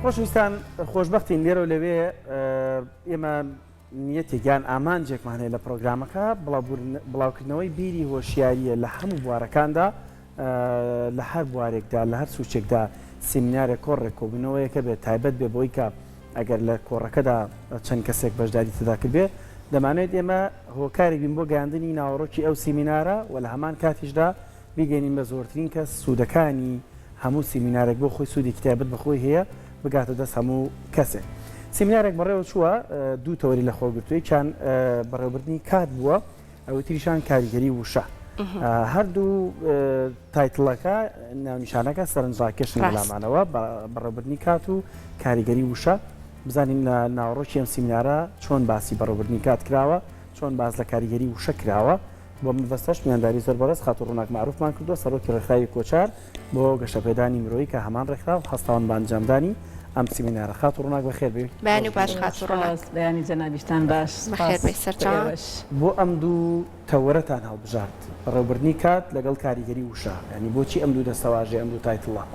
خۆشەویستان خۆشبەختین لێرە و لەوێ ئێمە نیەتێک یان ئامانجێکمان هەیە لە پرۆگرامەکە بڵاوکردنەوەی بیری هۆشیاریە لە هەموو بوارەکاندا لە هەر بوارێکدا لە هەر سوچێکدا سیمینارێک کۆڕێک کۆبوونەوەیەکە بێت تایبەت بێ بۆی کە ئەگەر لە کۆڕەکەدا چەند کەسێک بەشداری تێدا کردبێ دەمانەوێت ئێمە هۆکارێک بین بۆ گەیاندنی ناوەڕۆکی ئەو سیمینارە و لە هەمان کاتیشدا بیگەینین بە زۆرترین کەس سوودەکانی هەموو سیمینارێک بۆ خۆی سوودێکی تایبەت بە خۆی هەیە بگاتە دەست هەموو کەسێک. سیمینارێک بەڕێوە چووە دوو تەوەری لە خۆ گرتووە یەکیان بەڕێوەبردنی کات بووە ئەوی تریشان کاریگەری وشە. هەردوو title ەکە ناونیشانەکە سەرنجڕاکێشن لەلامانەوە بەڕێوەبردنی کات و کاریگەری وشە بزانین لە ناوەڕۆکی ئەم سیمینارە چۆن باسی بەڕێوەبردنی کات کراوە چۆن باس لە کاریگەری وشە کراوە بۆ مەبەستەش میوانداری زۆر بەڕێز خاتوو ڕووناک مەعروفمان کردووە سەرۆکی ڕێکخراوی کۆچار بۆ گەشەپێدانی مرۆیی کە هەمان ڕێکخراو هەستاون بە ئەنجامدانی ئەم سیمینارە. خاتوو ڕووناک بەخێر بێی. بەیانی باش خاتوو ڕووناک. سپاس، بەیانی جەنابیشتان باش، بەخێر سپاس بێی بۆ سەرچاوە. ئێوەش. بۆ ئەم دوو تەوەرەتان هەڵبژارد، بەڕێوەبردنی کات لەگەڵ کاریگەری وشە، یانی بۆچی ئەم دوو دەستەواژەیە، ئەم دوو title ە؟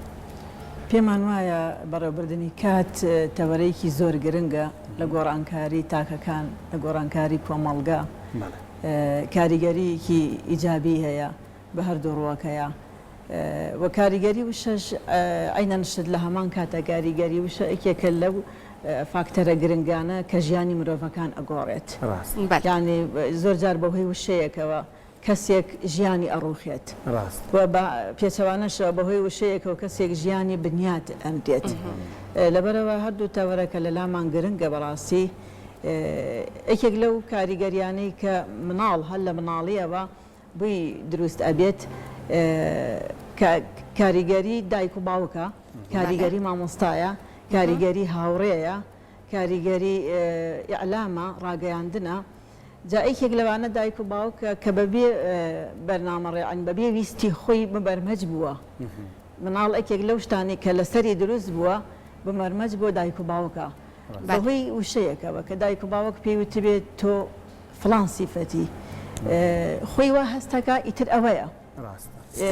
پێمان وایە بەڕێوەبردنی کات تەوەرەیەکی زۆر گرنگە لە گۆڕانکاری تاکەکان، لە گۆڕانکاری کۆمەڵگە. کاریگەرییەکی ئیجابی هەیە بە هەردوو ڕووەکەیا و کاریگەری وشەش عەینەن شت لە هەمان کاتا کاریگەری وشە یەکێکە لەو فاکتەرە گرنگانە کە ژیانی مرۆڤەکان ئەگۆڕێت یانی زۆر جار بەهۆی وشەیەکەوە کەسێک ژیانی ئەڕوخێت و بە پێچەوانەشەوە بەهۆی وشەیەکەوە کەسێک ژیانی بنیات ئەنرێت لەبەرئەوە هەردوو تەوەرەکە لەلامان گرنگە بەڕاستی یەکێک لەو کاریگەریانەی کە مناڵ هەر لە مناڵیەوە بوی دروست ئەبێت کە کاریگەری دایک و باوکە، کاریگەری مامۆستایە، کاریگەری هاوڕێیە، کاریگەری ئیعلامە، ڕاگەیاندنە، جا یەکێک لەوانە دایک و باوکە کە بەبێ بەرنامە ڕێعن بەبێ ویستی خۆی مبەرمەج بووە. مناڵ یەکێک لەو شتانەی کە لەسەری دروست بووە بمەرمەج بۆ دایک و باوکە. بەهۆی وشەیەکەوە کە دایک و باوک پێی وتبێت تۆ فڵان سیفەتی خۆی وا هەستەکا ئیتر ئەوەیە.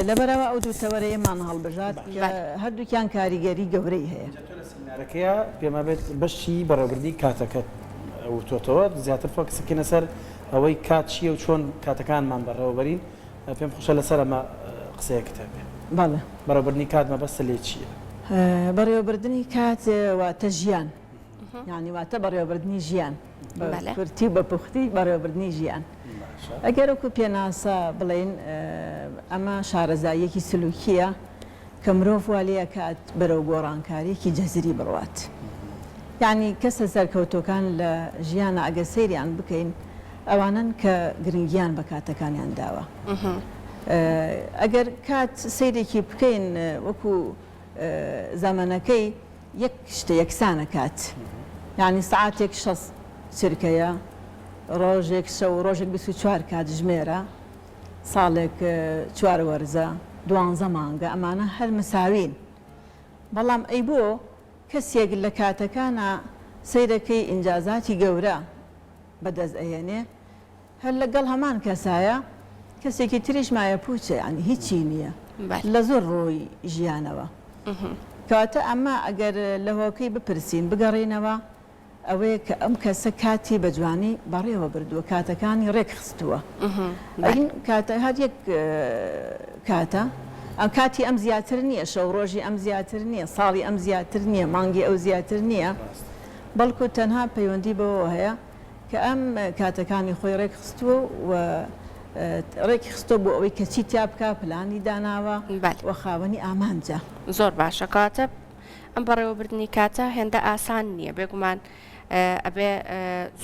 لەبەرئەوە ئەو دوو تەوەرەیەمان هەڵبژارد کە هەردووکیان کاریگەری گەورەی هەیە. جا تۆ لە سیمینارەکەیا پێم وابێت بەشی بەڕێوەبردنی کاتەکەت وتۆتەوە، زیاتر focus بکەینە سەر ئەوەی کات چییە و چۆن کاتەکانمان بەڕێوەبەرین، پێم خۆشە لەسەر ئەمە قسەیەکت هەبێ. بەڵێ. بەڕێوەبردنی کات مەبەستت لێی چییە؟ بەڕێوەبردنی کات واتە ژیان. یانی واتە بەڕێوەبردنی ژیان. بە کورتی و بە پوختی بەڕێوەبردنی ژیان. ئەگەر وەکوو پێناسە بڵێین ئەمە شارەزاییەکی سلووکییە کە مرۆڤ وا لێ ئەکات بەرەو گۆڕانکارییەکی جەزری بڕوات. یانی کەسە سەرکەوتووەکان لە ژیانا ئەگەر سەیریان بکەین ئەوانەن کە گرنگیان بە کاتەکانیان داوە. ئەگەر کات سەیرێکی بکەین وەکو زەمەنەکەی یەک شتە یەکسانە کات یانی سەعاتێک شەست چرکەیە ڕۆژێک شەو ڕۆژێک 24 کاتژمێرە ساڵێک چوار وەرزە دوانزە مانگە ئەمانە هەر مساوین بەڵام ئەی بۆ کەسێک لە کاتەکانا سەیرەکەی ئینجازاتی گەورە بەدەست ئەهێنێ هەر لەگەڵ هەمان کەسایە کەسێکی تریش مایە پوچە یانی هیچی نییە لە زۆر ڕووی ژیانەوە کەواتە ئەمە ئەگەر لە هۆکەی بپرسین بگەڕێینەوە ئەوەیە کە ئەم کەسە کاتی بە جوانی بەڕێوە بردووە کاتەکانی ڕێک خستووە ئەین کاتە هەر یەک کاتە ئەم کاتی ئەم زیاتر نییە شەو ڕۆژی ئەم زیاتر نییە ساڵی ئەم زیاتر نییە مانگی ئەو زیاتر نییە بەڵکو تەنها پەیوەندی بەوەوە هەیە کە ئەم کاتەکانی خۆی ڕێک خستووە و ڕێکی خستووە بۆ ئەوەی کە چی تیا بکا پلانی داناوە و خاوەنی ئامانجە. زۆر باشە کەواتە ئەم بەڕێوەبردنی کاتە هێندە ئاسان نییە بێگومان ئەبێ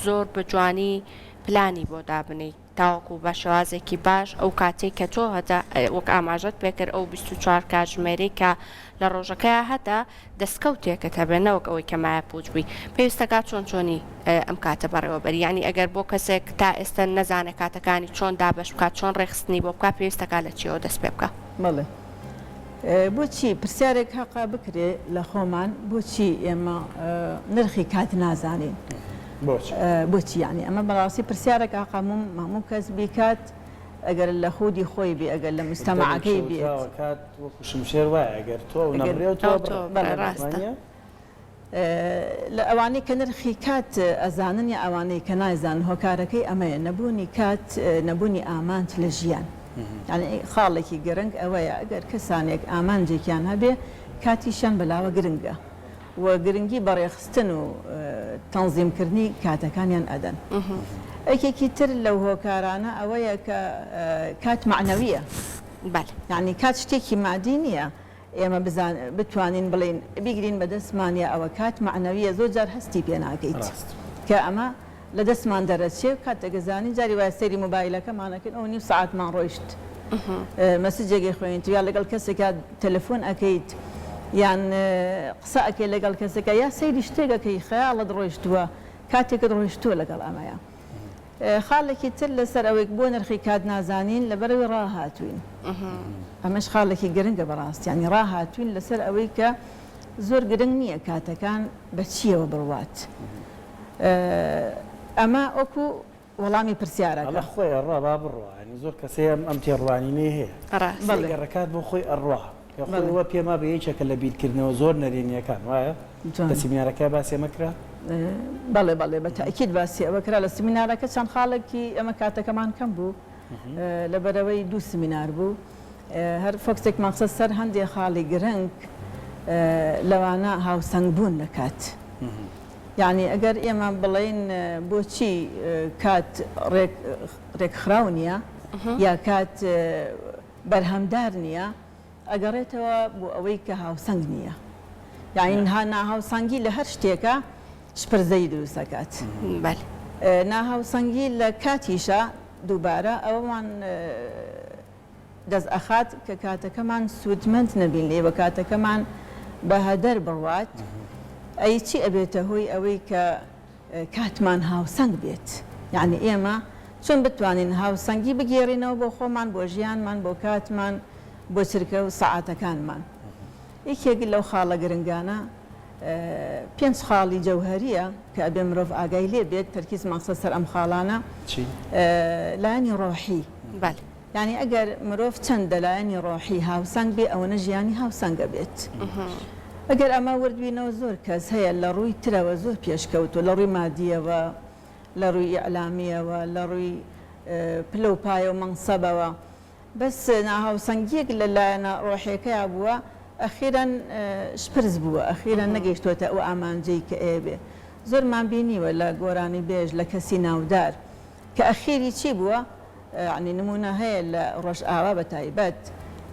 زۆر بە جوانی پلانی بۆ دابنێی تاوەکو بە شێوازێکی باش ئەو کاتەی کە تۆ هەتە وەک ئاماژەت پێکرد ئەو 24 کاتژمێرەی کە لە ڕۆژەکەیا هەتە دەستکەوتێکت هەبێ نەوەک ئەوەی کە مایە پوچ بووی پێویستەکات چۆن چۆنی ئەم کاتە بەڕێوەبەری یانی ئەگەر بۆ کەسێک تا ئێستا نەزانێ کاتەکانی چۆن دابەش بکات چۆن ڕێکخستنی بۆ بکات پێویستەکات لە چیەوە دەست پێ بکا؟ بەڵێ بۆچی پرسیارێک هەقە بکرێ لە خۆمان بۆچی ئێمە نرخی کات نازانین بۆچی یانی ئەمە بەڕاستی پرسیارێک هەقە هەموو کەس بیکات ئەگەر لە خودی خۆی بێ ئەگەر لە مجتەمەعەکەی بێت. کات وەکو شمشێر وایە ئەگەر تۆ نەبرێ و تۆ بڕێ. ڕاستە. لە ئەوانەی کە نرخی کات ئەزانن یا ئەوانەی کە نایزانن هۆکارەکەی ئەمەیە نەبوونی کات نەبوونی ئامانج لە ژیان یانی خاڵێکی گرنگ ئەوەیە ئەگەر کەسانێک ئامانجێکیان هەبێ کاتیشیان بەلاوە گرنگە و گرنگی بەڕێخستن و تەنزیمکردنی کاتەکانیان ئەدەن. یەکێکی تر لەو هۆکارانە ئەوەیە کە کات مەعنەویە یانی کات شتێکی مادی نییە ئێمە بزان بتوانین بڵێین بیگرین بە دەستمان یا ئەوە کات مەعنەویە زۆر جار هەستی پێ ناکەیت کە ئەمە لە دەستمان دەرەچێ و کاتێک زانین جاری وایە سەیری مۆبایلەکەمان ئەکەین ئەو نیو سەعاتمان ڕۆیشت مەسجێک ئەخوێنیت یا لەگەڵ کەسێکا تەلەفۆن ئەکەیت یان قسە ئەکەی لەگەڵ کەسێکا یا سەیری شتێک ئەکەی خەیاڵت ڕۆیشتووە کاتێکت ڕۆیشتووە لەگەڵ ئەمەیا. خاڵێکی تر لەسەر ئەوەی بۆ نرخی کات نازانین لەبەرئەوەی ڕاهاتووین ئەمەش خاڵێکی گرنگە بەڕاستی یانی ڕاهاتووین لەسەر ئەوەی کە زۆر گرنگ نییە کاتەکان بە چییەوە بڕوات ئەمە وەکو وەڵامی پرسیارەکە. ئەڵێ خۆی ئەڕوا با بڕوا یانی زۆر کەس هەیە ئەم تێڕوانینەی هەیە بەڵێ. گەڕەکات بۆ خۆی ئەڕوا کە خۆی وا پێم وابێ یەکێکە لە بیرکردنەوە زۆر نەرێنییەکان وایە؟ لە سیمینارەکە باسی ئەمە کرا؟ بەڵێ بەڵێ بە تەئکید باسی ئەوە کرا لە سیمینارەکە چەند خاڵێکی ئێمە کاتەکەمان کەم بوو لەبەرئەوەی دوو سیمینار بوو هەر فۆکسێکمان خستە سەر هەندێ خاڵی گرنگ لەوانە هاوسەنگ بوون لە کات یانی ئەگەر ئێمە بڵێین بۆچی کات ڕێک ڕێکخراو نییە یا کات بەرهەمدار نییە ئەگەڕێتەوە بۆ ئەوەی کە هاوسەنگ نییە یانی ناهاوسەنگی لە هەر شتێکا شپرزەیی دروست ئەکات بەلێ. ناهاوسەنگی لە کاتیشا دووبارە ئەوەمان دەست ئەخات کە کاتەکەمان سوودمەند نەبین لێی و کاتەکەمان بە هەدەر بڕوات ئەی چی ئەبێتە هۆی ئەوەی کە کاتمان هاوسەنگ بێت یانی ئێمە چۆن بتوانین هاوسەنگی بگێڕینەوە بۆ خۆمان بۆ ژیانمان بۆ کاتمان بۆ چرکە و سەعاتەکانمان یەکێک لەو خاڵە گرنگانە پێنج خاڵی جەوهەریە کە ئەبێ مرۆڤ ئاگای لێ بێت تەرکیزمان خستە سەر ئەم خاڵانە لایەنی ڕۆحی یانی ئەگەر مرۆڤ چەند لە لایەنی ڕۆحی هاوسەنگ بێ ئەوەنە ژیانی هاوسەنگ ئەبێت. ئەگەر ئەمە ورد بینەوە زۆر کەس هەیە لە ڕووی ترەوە زۆر پێشکەوتووە لە ڕووی مادییەوە، لە ڕووی ئیعلامییەوە، لە ڕووی پلە و پایە و مەنسەبەوە بەس ناهاوسەنگییەک لە لایەنە ڕۆحیەکەیا بووە ئەخیرەن شپرز بووە ئەخیرەن نەگەیشتووەتە ئەو ئامانجەی کە ئەیەوێ. زۆرمان بینیوە لە گۆرانیبێژ لە کەسی ناودار کە ئەخیری چی بووە؟ یەعنی نموونە هەیە لە ڕۆژئاوا بە تایبەت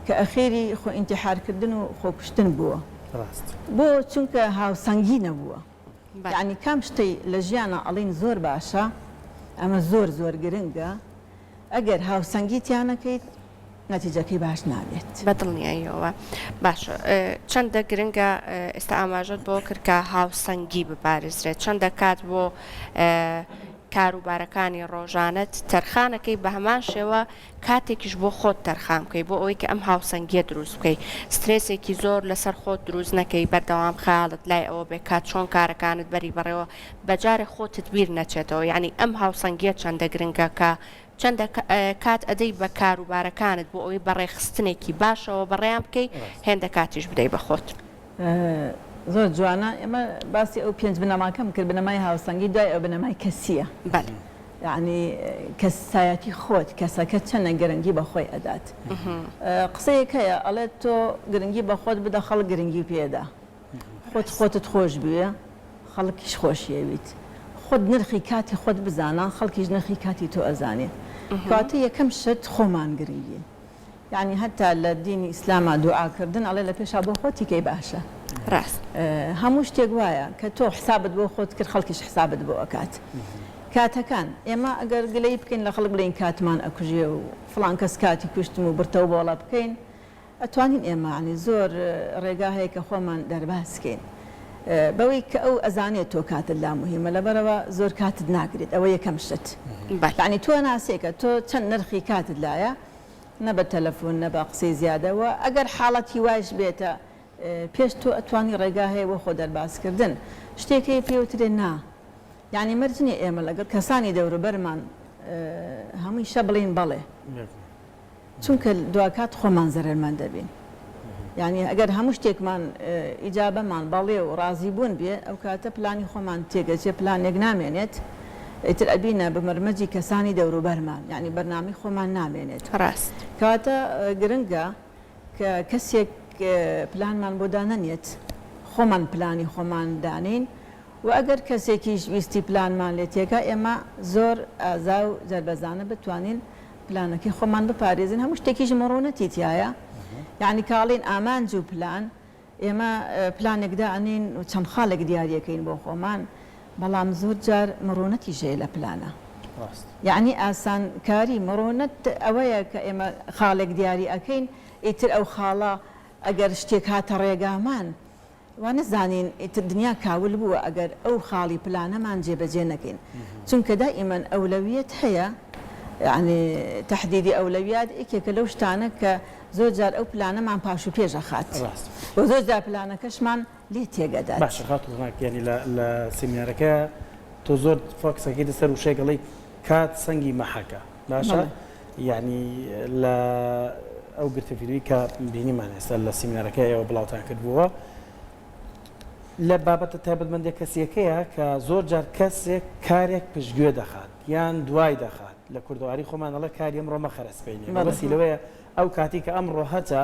کە ئەخیری خۆ ئینتیحار کردن و خۆ کوشتن بووە. ڕاست. بۆ؟ چونکە هاوسەنگی نەبووە. یەعنی کام شتەی لە ژیانا ئەڵێین زۆر باشە، ئەمە زۆر زۆر گرنگە، ئەگەر هاوسەنگی تیا نەکەیت نەتیجەکەی باش نابێت. بە دڵنیاییەوە. باشە چەندە گرنگە ئێستا ئاماژەت بەوە کرد کە هاوسەنگی بپارێزرێت، چەندە کات بۆ کاروبارەکانی ڕۆژانەت تەرخانەکەی بەهەمان شێوە کاتێکیش بۆ خۆت تەرخان بکەی بۆ ئەوەی کە ئەم هاوسەنگیە دروست بکەی سترێسێکی زۆر لەسەر خۆت دروست نەکەی بەردەوام خەیاڵت لای ئەوە بێ کات چۆن کارەکانت بەری بەڕێوە بەجارێ خۆتت بیر نەچێتەوە یانی ئەم هاوسەنگیە چەندە گرنگە کە چەندە کات ئەدەی بە کاروبارەکانت بۆ ئەوەی بە ڕێکخستنێکی باشەوە بەڕێیان بکەی هێندە کاتیش بدەی بە خۆت. زۆر جوانە ئێمە باسی ئەو پێنج بنەماکەم کرد بنەمای هاوسەنگی دوای ئەو بنەمای کەسیە بەلێ. یەعنی کەسایەتی خۆت کەسەکە چەنە گرنگی بە خۆی ئەدات قسەیەک هەیە ئەڵێت تۆ گرنگی بە خۆت بدە خەڵک گرنگی پێدا خۆت خۆتت خۆش بوێ خەڵکیش خۆشی ئەویت خۆت نرخی کاتی خۆت بزانە خەڵکیش نرخی کاتی تۆ ئەزانێ کەواتە یەکەم شت خۆمان گرنگین یانی هەتا لە دینی ئیسلاما دوعا کردن ئەڵێ لە پێشا بۆ خۆتی کەی باشە. ڕاست. هەموو شتێک وایە کە تۆ حسابت بۆ خۆت کرد خەڵکیش حسابت بۆ ئەکات. کاتەکان ئێمە ئەگەر گلەیی بکەین لە خەڵک بڵێین کاتمان ئەکوژێ و فڵان کەس کاتی کوشتم و بڕتە و بۆڵە بکەین ئەتوانین ئێمە یانی زۆر ڕێگا هەیە کە خۆمان دەرباز کەین بەوەی کە ئەو ئەزانێت تۆ کاتت لا موهیمە لەبەرئەوە زۆر کاتت ناگرێت ئەوە یەکەم شت یانی تۆ ناسێ کە تۆ چەند نرخی کاتت لایە نە بە تەلەفون نە بە قسەی زیادە وە ئەگەر حاڵەتی وایش بێتە پێش تۆ ئەتوانی ڕێگا هەیە بۆ خۆ دەرباز کردن شتێک هەیە پێی وترێ نا یانی مەرج نیە ئێمە لەگەڵ کەسانی دەوروبەرمان هەمووی شە بڵێین بەڵێ چونکە دواکات خۆمان زەرەرمەند دەبین. یانی ئەگەر هەموو شتێکمان ئیجابەمان بەڵێ و ڕازی بوون بێ ئەو کاتە پلانی خۆمان تێگەچێ پلانێک نامێنێت ئیتر ئەبینە بە مەرمەجی کەسانی دەوروبەرمان یانی بەرنامەی خۆمان نامێنێت. ڕاست. کەواتە گرنگە کە کەسێک پلانمان بۆ دانەنێت خۆمان پلانی خۆمان دانێین و ئەگەر کەسێکیش ویستی پلانمان لێ تێکا ئێمە زۆر ئازا و جەربەزانە بتوانین پلانەکەی خۆمان بپارێزین هەموو شتێکیش مڕونەتی تیایە یانی کاڵین ئامانج و پلان ئێمە پلانێک دائەنێین و چەند خاڵێک دیاریەکەین بۆ خۆمان بەڵام زۆر جار مڕونەتیش هەیە لە پلانە یانی ئاسان کاری مڕونەت ئەوەیە کە ئێمە خاڵێک دیاری ئەکەین ئیتر ئەو خاڵە ئەگەر شتێک هاتە ڕێگامان وا نەزانین ئیتر دنیا کاول بووە ئەگەر ئەو خاڵی پلانەمان جێبەجێ نەکەین چونکە دائیمەن ئەولەویەت هەیە یانی تەحدیدی ئەولەویات یەکێکە لەو شتانە کە زۆر جار ئەو پلانەمان پاش و پێش ئەخات و زۆر جار پلانەکەشمان لێ تێگەدات. باشە خاتوو ڕووناک یانی لە لە سیمینارەکە تۆ زۆر focus ئەکەیتە سەر وشەیەک ئەڵێی کات سەنگی مەحەکە باشە یانی لە ئەو گرتە ڤیدیۆی کە بینیمان ئێستا لە سیمینارەکە ئێوە بڵاوتان کردبووە لە بابەتە تایبەتمەندە کەسیەکەیە کە زۆر جار کەسێک کارێک پشتگوێ دەخات یان دوای دەخات لە کوردەواری خۆمان ئەڵێ کاری ئەمڕۆ مەخەرە سبەینێ مەبەستی لەوەیە ئەو کاتی کە ئەمڕۆ هەتە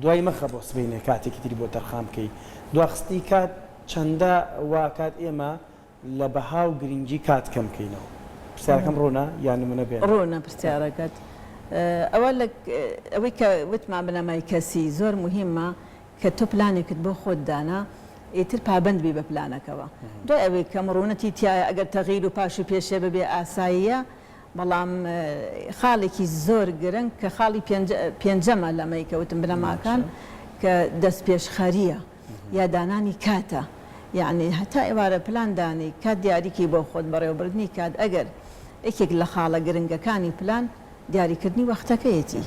دوای مەخە بۆ سبەینێ کاتێکی تری بۆ تەرخان بکەی دواخستنی کات چەندە واکات ئێمە لە بەها و گرنگی کات کەم بکەینەوە. پرسیارەکەم ڕوونە یان نمونە بێنم؟ ڕوونە پرسیارەکەت. ئەوە لە ئەوەی کە وتمان بنەمای کەسی زۆر موهیمە کە تۆ پلانێکت بۆ خۆت دانا ئیتر پابەند بی بە پلانەکەوە. دوای ئەوەی کەم ڕوونەتی تیایە ئەگەر تەغییر و پاش و پێشێ ببێ ئاساییە بەڵام خاڵێکی زۆر گرنگ کە خاڵی پێنجەمە لەمەی کە وتم بنەماکان کە دەستپێشخەرییە. یا دانانی کاتە یەعنی هەتا ئێوارە پلان دانی کات دیاریکەی بۆ خۆت بەڕێوەبردنی کات ئەگەر یەکێک لە خاڵە گرنگەکانی پلان دیاریکردنی وەختەکەیەتی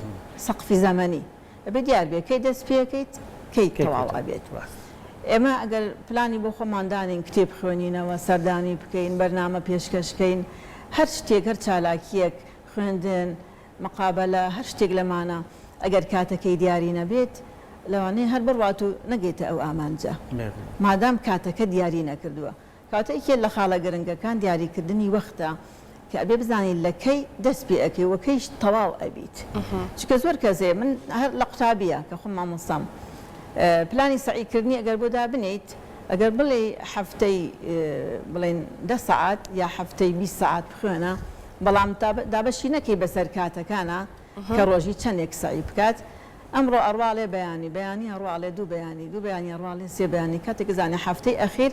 سەقفی زەمەنی ئەبێ دیار بێ کەی دەست پێکەیت کەی تەواو ئەبێت ئێمە ئەگەر پلانی بۆ خۆمان دانین کتێب بخوێنینەوە سەردانی بکەین بەرنامە پێشکەش کەین هەر شتێک هەر چالاکیەک خوێندن مقابەلە هەر شتێک لەمانە ئەگەر کاتەکەی دیاری نەبێت لەوانەیە هەر بڕوات و نەگەیتە ئەو ئامانجە مادام کاتەکە دیاری نەکردووە. کەواتە یەکێ لە خاڵە گرنگەکان دیاریکردنی وەختە کە ئەبێ بزانی لە کەی دەست پێ ئەکەی و کەیش تەواو ئەبیت چونکە زۆر کەس هەیە من هەر لە قوتابیە کە خۆم مامۆستام پلانی سەعی کردنی ئەگەر بۆ دابنێیت ئەگەر بڵێی هەفتەی بڵێن دە سەعات یا هەفتەی 20 سەعات بخوێنە بەڵام دابەشی نەکەی بەسەر کاتەکانا کە ڕۆژی چەندێک سەعی بکات ئەمڕۆ ئەڕواڵێ بەیانی، بەیانی ئەڕواڵێ دوو بەیانی، دوو بەیانی ئەڕواڵێ سێ بەیانی، کاتێک زانی هەفتەی ئەخیر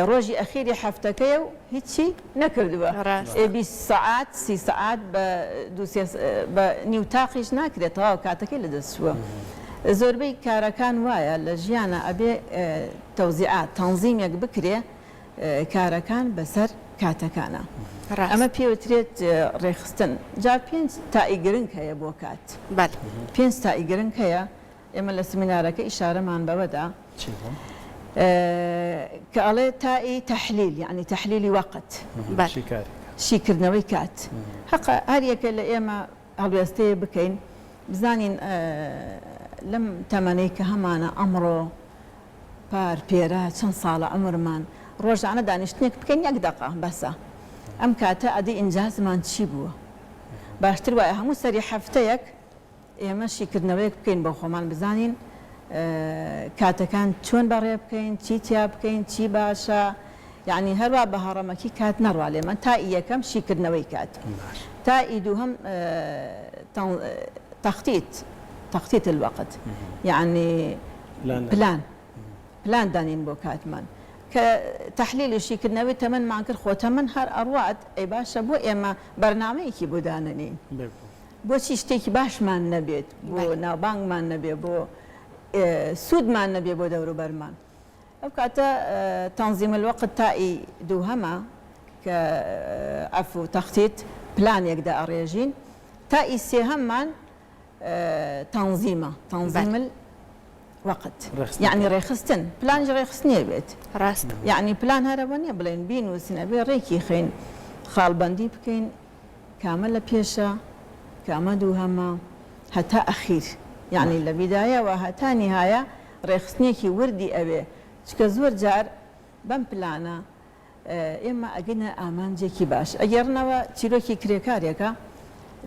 ڕۆژی ئەخیری هەفتەکەیە و هیچی نەکردووە ڕاستە. ئێ 20 سەعات سی سەعات بە دوو سێ بە نیو تاقیش ناکرێت تەواو کاتەکەی لەدەست چووە. زۆربەی کارەکان وایە لە ژیانا ئەبێ تەوزیعات تەنزیمێک بکرێ کارەکان بەسەر کاتەکانا. ڕاستە. ئەمە پێوترێت ڕێکخستن. جا پێنج تائی گرنگ هەیە بۆ کات. بەلێ. پێنج تائی گرنگ هەیە، ئێمە لە سمینارەکە ئیشارەمان بەوە دا. چی بوون؟ کە ئەڵێ تائی تەحلیل یەعنی تەحلیلی وەقت. بەلێ. شیکاری کات. شیکردنەوەی کات. هەقە هەر یەکە لە ئێمە هەڵوێستەیە بکەین بزانین لەم تەمەنەی کە هەمانە ئەمڕۆ پار پێرا چەند ساڵە عومرمان ڕۆژانە دانیشتنێک بکەین یەک دەقە بەسە ئەم کاتە ئەدی ئینجازمان چی بووە باشتر وایە هەموو سەری هەفتەیەک ئێمە شیکردنەوەیەک بکەین بۆ خۆمان بزانین کاتەکان چۆن بەڕێ بکەین چی تیا بکەین چی باشە یعنی هەروا بە هەڕەمەکی کات نەڕوا لێمان تا ئی یەکەم شیکردنەوەی کات تا ئی دووهەم تەختیت تەختیت الوقت یعنی پلان پلان دانین بۆ کاتمان کە تەحلیل و شیکردنەوەی تەمەنمان کرد خۆ تەمەن هەر ئەڕوات ئەی باشە بۆ ئێمە بەرنامەیەکی بۆ دانەنێین بۆچی شتێکی باشمان نەبێت بۆ ناوبانگمان نەبێ بۆ سوودمان نەبێ بۆ دەوروبەرمان ئەو کاتە تنظیم الوقت تائی دووهەمە کە عەفو تخطیط پلانێک دائەڕێژین تائی سێهەممان تەنزیمە، تنظیم الوقت، یەعنی ڕێکخستن، پلانیش ڕێکخستنی ئەبێت، ڕاستە. یەعنی پلان هەر ئەوە نییە بڵێین بینووسین، ئەبێ ڕێکی خەین، خاڵبەندی بکەین، کامە لە پێشە، کامە دووهەمە، هەتا ئەخیر. یانی لە بیدایەوە هەتا نیهایە ڕێکخستنێکی وردی ئەوێ چونکە زۆر جار بەم پلانە ئێمە ئەگەینە ئامانجێکی باش. ئەگێڕنەوە چیرۆکی کرێکارێکە،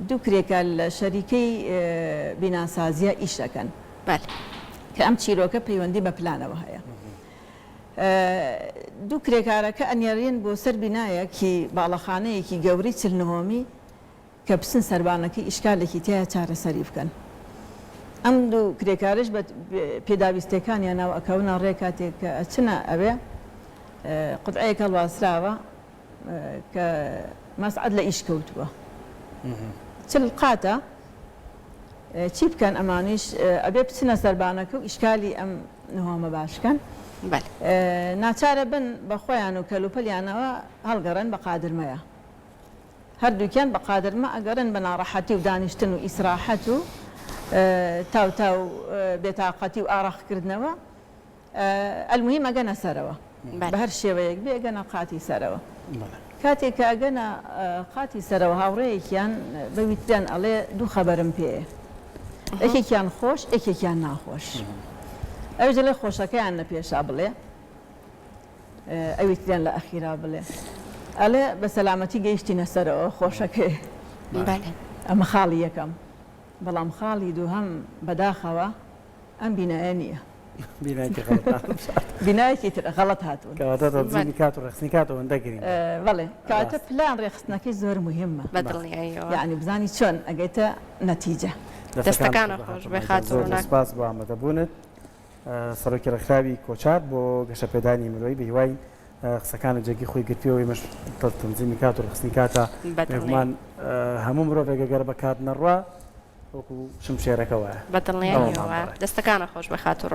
دوو کرێکار لە شەریکەی بیناسازییا ئیش ئەکەن. کە ئەم چیرۆکە پەیوەندی بە پلانەوە هەیە. دوو کرێکارەکە ئەنێرین بۆ سەر بینایەکی باڵەخانەیەکی گەورەی 40 نهۆمی کە بچن سەربانەکەی ئیشکالێکی تیایە چارەسەری بکەن. ئەم دوو کرێکارەش بە پێداویستیەکانیانەوە ئەکەونە ڕێ کاتێک کە ئەچنە ئەوێ قوتعەیەک هەڵواسراوە کە مەسعەد لە ئیش کەوتووە 40 قاتە چی بکەن ئەمانیش ئەبێ بچنە سەربانەکە و ئیشکالی ئەم نهۆمە باش کەن ناچارە بن بە خۆیان و کەلوپەلیانەوە هەڵگەڕێن بە قادرمەیە. هەردووکیان بە قادرمە ئەگەڕێن بە ناڕەحەتی و دانیشتن و ئیسراحەت و تاو تاو بێتاقەتی و ئارەق کردنەوە ئەلموهیم ئەگەنە سەرەوە بە هەر شێوەیەک بێ ئەگەنە قاتی سەرەوە کاتێک کە ئەگەنە قاتی سەرەوە هاوڕێیەکیان بە ویتریان ئەڵێ دوو خەبەرم پێیە یەکێکیان خۆش یەکێکیان ناخۆش ئەویش دەڵێ خۆشەکەیان لە پێشا بڵێ ئەوی تریان لە ئەخیرا بڵێ. ئەڵێ بە سەلامەتی گەیشتینە سەرەوە خۆشەکەی. بەلێ. ئەمە خاڵی یەکەم. بەڵام خاڵی دووهەم بەداخەوە ئەم بینایە نییە. بینایەکی غەڵەت هاتوون. بینایەکی ترە غەڵەت هاتوون. کەواتە تەنزیمی کات و ڕێکخستنی کات ئەوەندە گرینگە. بەڵێ. کەواتە پلان ڕێکخستنەکەی زۆر موهیمە. بە دڵنیاییەوە. یەعنی بزانی چۆن ئەگەیتە نەتیجە. دەستەکانت خۆش بێ خاتوو ڕووناک. زۆر سوپاس بۆ ئامادەبوونت. سەرۆکی ڕێکخراوی کۆچار بۆ گەشەپێدانی مرۆیی بە هیوای قسەکانت جێگەی خۆی گرتووە ئێمەش تەنزیمی کات و ڕێکخستنی کاتە بێگومان هەموو مرۆڤێک گەر بە کات نەڕوا وەکو شمشێرەکە وایە. بە دڵنیاییەوە دەستەکانت خۆش بێ خاتوو.